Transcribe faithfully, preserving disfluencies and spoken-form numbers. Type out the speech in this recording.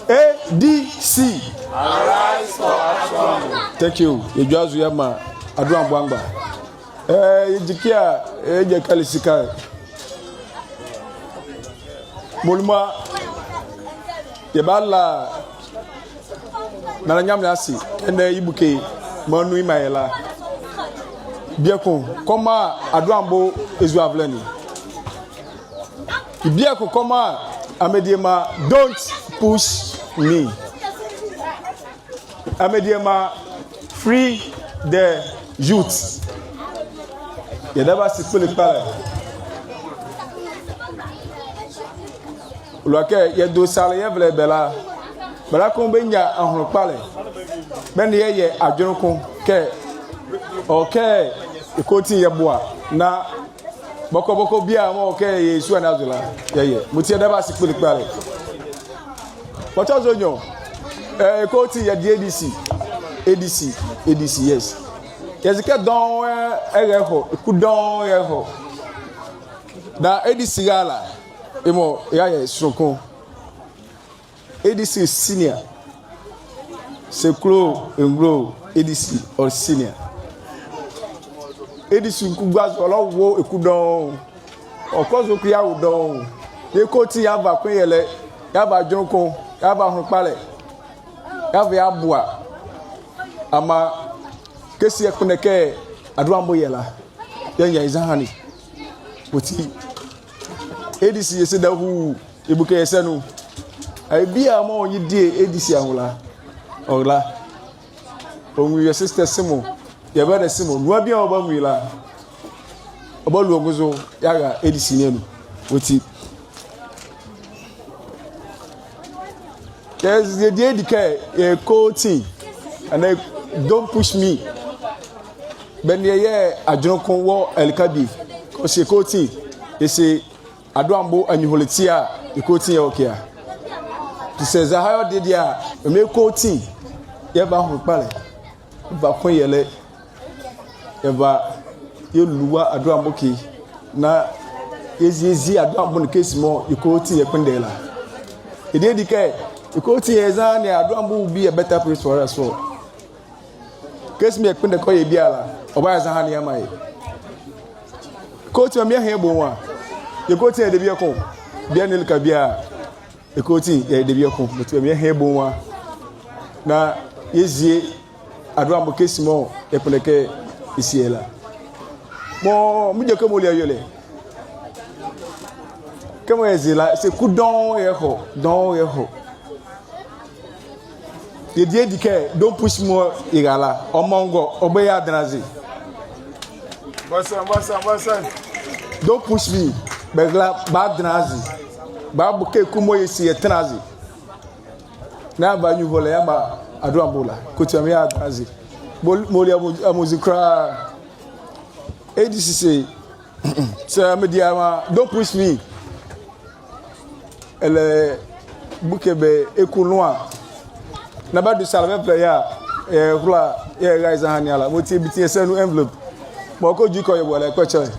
A D C. Arise for Adoambo. Thank you. Yɛdwazo yɛmaa Adoambo angbaa. Ɛɛ, yɛgyi ɛke a, ɛɛ, yɛgya ɛke a le sika. Mɔɔ lumua, yɛbala Nana Nyamenle ase, ɛnɛ ye buke, maa nu yemaa yɛ la. Bieko, kɔmaa Adoambo ezuavolɛ ne. Bieko kɔmaa, amediema, don't push me. Amediema, free the youth. Yɛda bɛ ase kpole kpalɛ. Ɔluakɛ yɛdo sale yɛvɛlɛ bɛ la, bɛ la ko bɛnyia ahonle kpalɛ. Bɛnea yɛ adwenle ko kɛ, ɔwɔ kɛ yɛkɔti yɛboa na bɔkɔbɔkɔ biala mɔɔ ɔwɔ kɛ yɛyɛ sua ne azo la, yɛyɛ. Yemɔti yɛda bɛ ase kpole kpalɛ. Bɔtɔ zonyɔ, ɛɛ, yɛkɔti yɛdie A D C, A D C, A D C, yes. Yɛze kɛ dɔɔnwo, ɛɛ, ɛrɛhɔ, eku dɔɔnwo ɛrɛhɔ. Na A D C ɛrɛla, yemɔ ɛrɛyɛ sonoko. A D C senior. Sɛ kulo, nglo, A D C ɔle senior. A D C ngua zo ɔlɛwo eku dɔɔnwo. Ɔkɔ zo ko yeawo dɔɔnwo. Yɛkɔti yɛava koyɛlɛ, yɛava adwenle ko, yɛava ahonle kpalɛ. Yɛava yɛaboa. Amaa kɛsi yɛkpondɛ kɛ Adoambo yɛ la, yɛnyia ye zɛhae. Ɔti, A D C yɛse dahuu, yɛbuke yɛ sɛ nu. Awie biala mɔɔ ɔnye die A D C anwo la, ɔra. Ɔnwu yɛ sister semɔ, yɛ brother semɔ, nua biala ɔbanwu ye la, ɔbalu ɔ ngo zo yeara A D C ne anu. Ɔti, yɛze yɛdie adi kɛ yɛkɔti, ɛnɛ, don't push me. Bɛnea yɛ adwenle ko wɔ ɛleka bie. Kɔsɛ yɛkɔti, yɛse Adoambo anyuhɔlɛ ati a, yɛkɔti yɛwɔ ɛke a. Ɔti sɛ zɛhae ɔde deɛ a, ɛmaa yɛkɔti yɛva ahonle kpalɛ, yɛva koyɛlɛ, yɛva yɛlua Adoambo ɛke, na yɛzie, yɛzie Adoambo ne kɛsi mɔɔ yɛkɔti yɛkpondɛ la. Yɛdie adi kɛ, yɛkɔti yɛ zɛhae ne a, Adoambo will be a better place for us all. Kɛsi mɔɔ yɛkpondɛ kɔyɛ biala, ɔbayɛ zɛhae yeamaa yɛ. Yɛkɔti mɔɔ yɛhɛ yɛbɔ nwo a, yɛkɔti yɛ debie ko, biala ne ɛleka biala, yɛkɔti yɛ debie ko, yemɔti mɔɔ yɛhɛ yɛbɔ nwo a, na yɛzie Adoambo kɛsi mɔɔ yɛkpondɛ kɛ yɛsie ye la. Mɔɔ, megya kɛ mɔɔ ɔle awielɛ. Kɛmɔ yɛze la, yɛse eku dɔɔnwo ɛrɛhɔ, dɔɔnwo ɛrɛhɔ. Yɛdie adi kɛ, don't push me mɔɔ yera la, ɔmɔ ngɔ, ɔbayɛ adɛnlaze. Bɔsa, bɔsa, bɔsa. Don't push me, bɛra, bɛra adɛnlaze. Bɛrabɔ kɛ eku mɔɔ yɛsi yɛtɛnla aze. Na yɛava anyuhɔlɛ yeamaa Adoambo la, kɔti yɛmɔ yɛra adɛnlaze. Mɔɔ, mɔɔ ɔle amu, amuzi koraa. A D C se, sɛ mediema, don't push me. Ɛlɛbuke bɛ eku nloa. Na bɛdo sale bɛvɛlɛ yɛ a, yɛhola yɛra ye zɛhae ne ala. Yemɔti yɛbiti yɛ sɛ nu envelope. Mɔɔ ɔkɔ dwu kɔ yɛwɔ la, ɛkpɛkyɛlɛ.